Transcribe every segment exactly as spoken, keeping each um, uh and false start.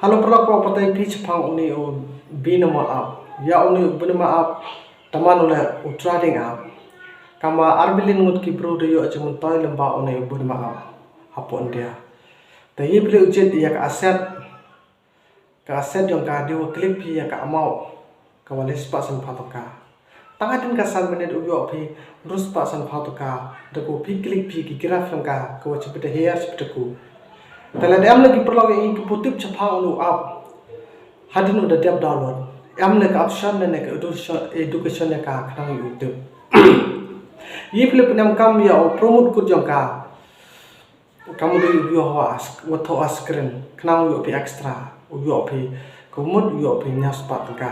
Halo paralok, ko patai phi shaphang une u Bynama app. Ïa une u Bynama app, tangba une u trading app. Kama ar billion ngut ki briew da ïoh jingmyntoi lyngba une u Bynama app hapoh India. Te ïa phi leh u jied ïa ka asset, ka asset jong ka dei wa click phi ïa ka amount ka wa lai spah san phaw tyngka. Tang hadien ka san minit u ïoh phi hynriew spah san phaw tyngka. Da ko phi click phi ki graph jong ka ka wa chibit da hiar chibit da ku. Te lada em na ki paralok ïa ki bym tip shaphang une u app, hadien u da dep download, em na ka option ne ka education, education ïa ka khnang ïa u tip. Ïa phi leh pynemkam ïa u promote code jong ka. Kam u dei u ïoh wa sk-, wa thoh ha screen. Khnang u ïoh phi extra. U ïoh phi, ka mut u ïoh phi hynñiew spah tyngka.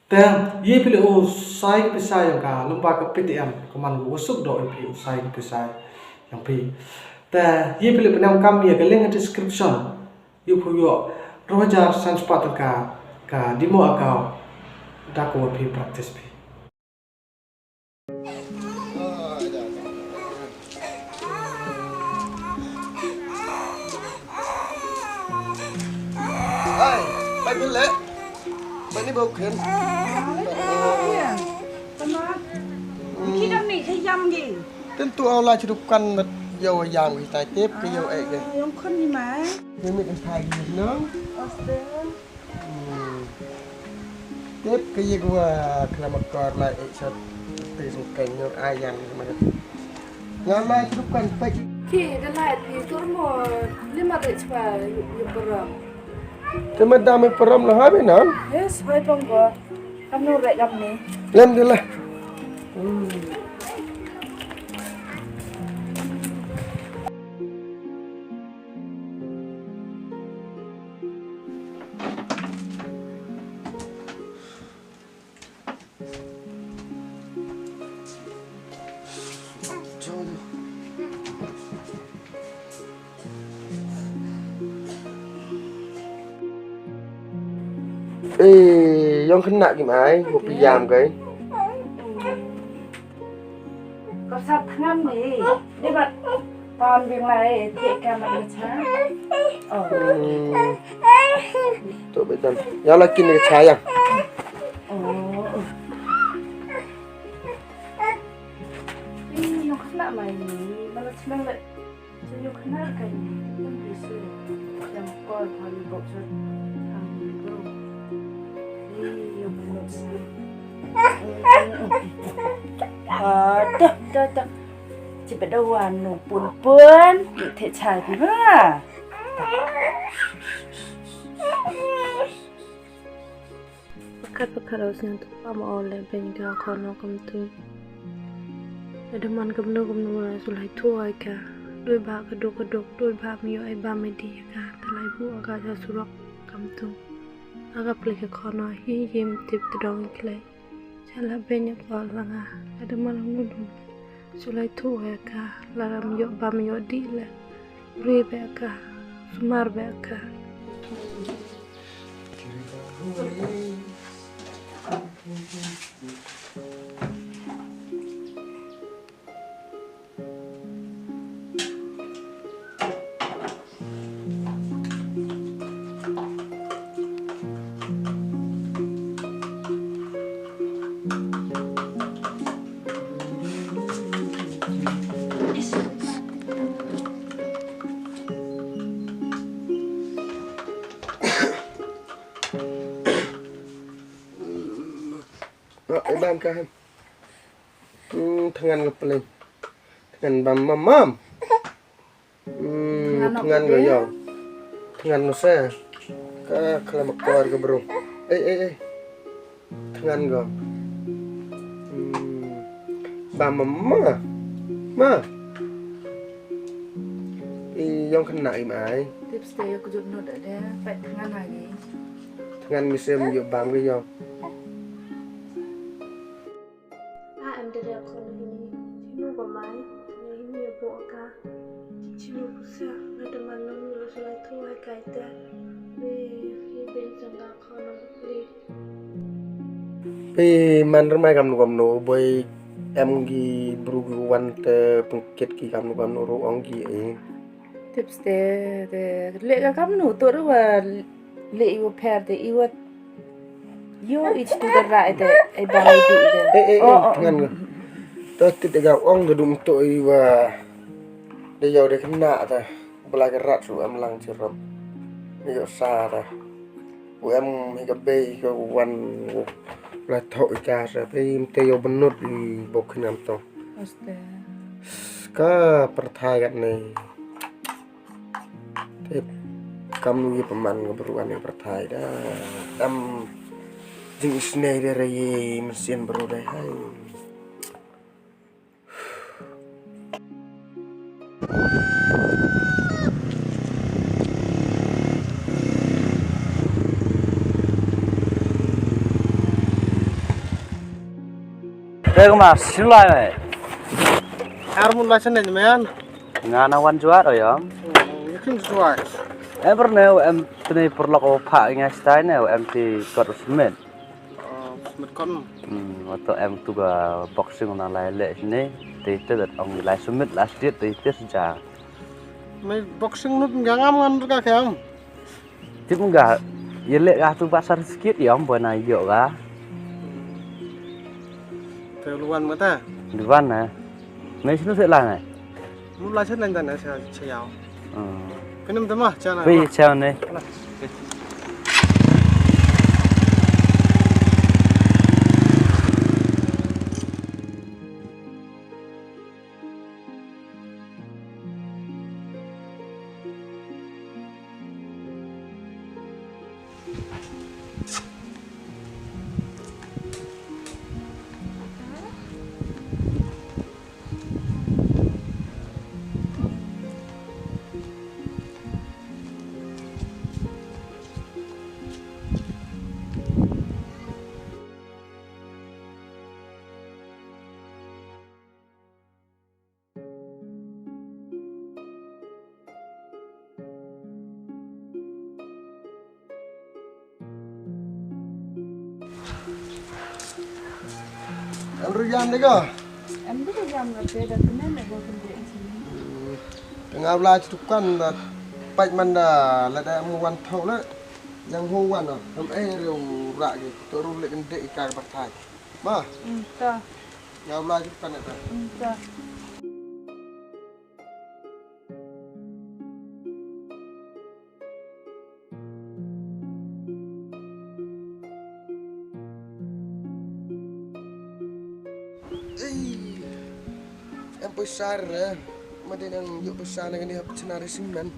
Te ïa phi leh u sai ka pisa jong ka lyngba ka Paytm. Ka man ka wa suk doh ïa phi u sai ka pisa jong phi. Te ïa phi leh pynemkam ïa ka link ha description. Ïa phi ïoh hynriew hajar san spah tyngka ka demo account. Da ka wa phi practice phi. Hai, bai phin leh. Bai ni bau khen. Ki dam ni khe yam gi. Ten tu au la chirup kan mat yau yang wi tai tep ke yau ek ge. Yong khun ni mai. Ni mi kan thai gi nang. Aste. Hmm. Tip ka yik wa kala makor la ek shot. Tis kan nyong ayan ma. Nga la chup kan pek. Ki da la pi tur mo lima de chwa yu param. Te ma dam param la ha be nan? Yes, bai pam ko. Kam nu re kam ni. Lem de la. Hmm. Eh, yong khynnah kim ai, ko phi yam kai. Ko sat thngan ni, di bat pam bing lai, ti ka ma ni cha. Oh. Hmm. To bedan. Ya la kin ni cha ya. Oh. Ni yong khynnah mai ni, ma la shnong le. Shu ïoh khynnah ka ïing, ym bisu. Ym kol pha ïoh bok sut. Hang ïoh bok. Ïoh bok sut. Ah, dah, dah, dah. Ci ba da wan nong pun pun. Te chai phi ha. Pakat pakat aw sñiaw tu pam aw leh beiñ ka khon aw kam tu. Lada man kamno kamno la su lai thu ai ka. Doi bha ka dok ka dok, doi bha mi yoh ai bha mi di ka. Te lai bu aga sa surok kam tu. Aga plei ka khon aw hi yim tip tdong i klei. Cha la beiñ ko la nga. Lada man kamno kamno. Su lai thu ai ka. Lada mi yoh bha mi yoh di la. Ri be ka. Sumar be ka. Ai bam ka hem. Hmm, thngan ka pleng. Thngan bam mam mam. Hmm, thngan ka yong. Thngan no se. Ka khlem akor ka bro. Ei, ei, ei. Thngan ka. Hmm. Bam mam ma. Ma. I yong khynnah im ai. Tip ste yo kujut no da da. Pet thngan lagi. Thngan mi sem yo bam ka yong. A em dere khon hini, chinu ba mai, ne hini ya bo ka. Chinu kusa, na de man nong lo sulai thu hai kai te. Be, hi ben janga khon nong pli. Be man remai kam nu kam nu, boi em gi bru gi wan te pengkit ki kam nu kam nu ru ong gi eh. Tips te, te, leh ka kamnu, to ruh wa leh iwa pher te, iwa yo ich tu da rai te, ai ba ai tu te. Eh, eh, eh, oh, oh, tngan nga. To tip de ga ong da dum to iwa, de yo de kena ta, bela ka rat su em lang chirom. Yo sa ta. U em hi ka bei ka wan u la thok i ka sa pe im te yo benut i bok khnam to. Aste. Ka pyrthai kat ne. Te kam nu ye paman ka bru ane pyrthai da. Em jing isne de re ye mesin bru de hai. Dei kumba, shu lai me. Ar mun lai shen men. Nga na wan juat o yom. Yakin juat. Em berne em tene perlok o pha ngai stai ne em ti kot o smit. Oh, met kon. Hmm, wato em tu ga boxing na lai le sini. Te te dat ong lai sumit last date te te sejak. Mai boxing nut ga ngam ngan ka kem. Tip nga ye le ga tu ba sar sikit yom bo na yo ga. Te luan mata. Luan na. Mai sinu se la na. Mu la chen nan dan sa sa yao. Hmm. Kenem tama chana. Pi chao ne. Em ruh jam dei ko? Em dei ko jam ka te da kene me bo kene. Te nga bla ci tukan da pait man da la da em wan thok le. Yang ho wan no. Em eh reu rak gi. To ruh le kende i ka ba thai. Ma. Hmm, ta. Nga bla ci tukan da. Hmm, ta. Ei, em pisa re, ma dei nang ïoh pisa na kane hap chna racing man.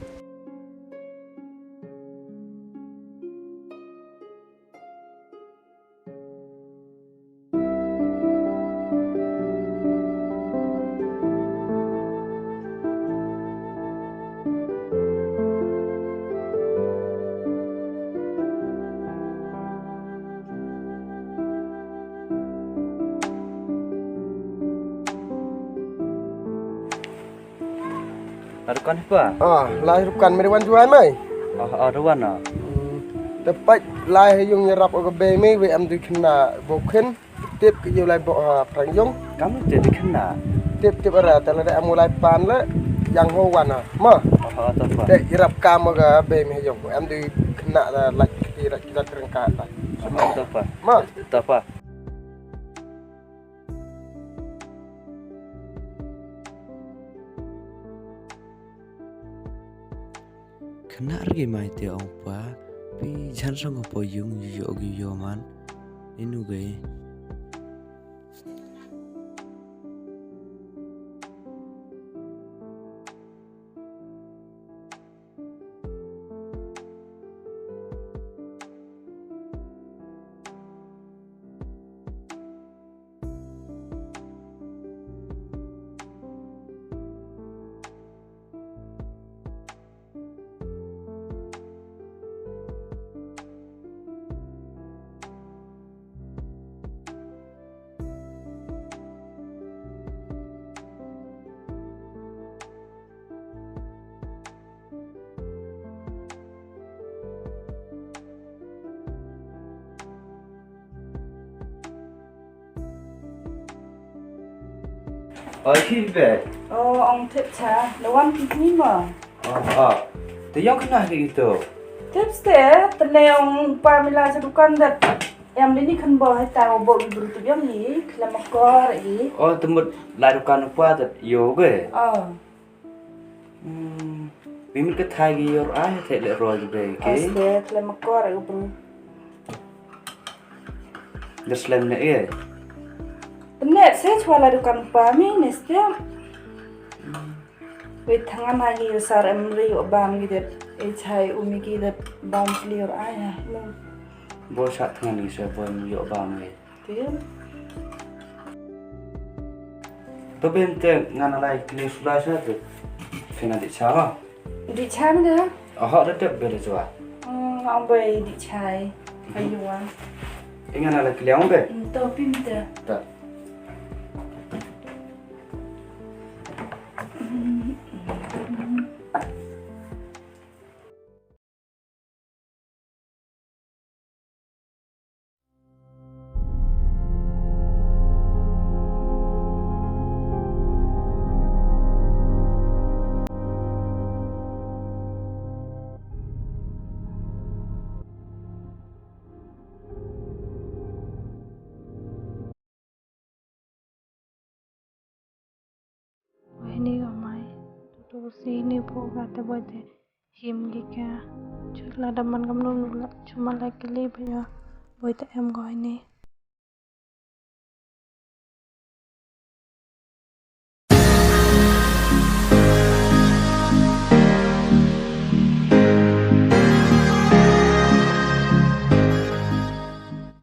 Rukan pa? Ah, lai rukan me ruan juai mai. Ah, ah, ruan ah. Hmm. Te pait lai ha yung yarap ka bei me we am du kena bo khen. Tip ke yow lai bo ha prang yung. Kam tip di kena. Tip tip ara te la de am lai pan le yang ho wan ah. Ma. Ah, ah, to pa. Te yarap kam ka bei me yung. Am du kena la lak ki lak ki lak rengka la. Ah, to pa. Ma. To pa. Khynnah rgi mai te ong pa, phi jan song ko po yung yu yo gi yo man, inu gei. Oi, ki be. Oh, ong tip cha. Le wan ki ni ma. Oh, oh. Te ïong kane hi ito. Tip ste, te ne ong pa mila sa dukan dat. Em dini kan bo hai ta bo gi bru tu ïong hi, khlem akor i. Oh, te mut la dukan pa dat ïoh ge. Oh. Hmm. Bi mit ka thai gi ïor ai te le roi gi be ke. Aste khlem akor i bru. Da slem ne e. Te ne se chwa la dukan pa mi ne ste. Wei thangan ha ngi sar em ri o bam ngi det. E chai u mi ki det bam clear ai ha. Bo sha thangan ngi se bo ngi o bam ngi. Tiam. To bem te ngan alai clear sula sa te. Fina di cha ha. Di cha mi de. Aha da te bele chwa. Hmm, ang bai di chai. Ayu wa. Ingan alai clear ang be. Hmm, to pim te. Ta. Wahini ka mai, tu tu si ni po ka te boy te him gi ka. Chut la da man kam num la chuma la kili ba yo boy te em ko ini.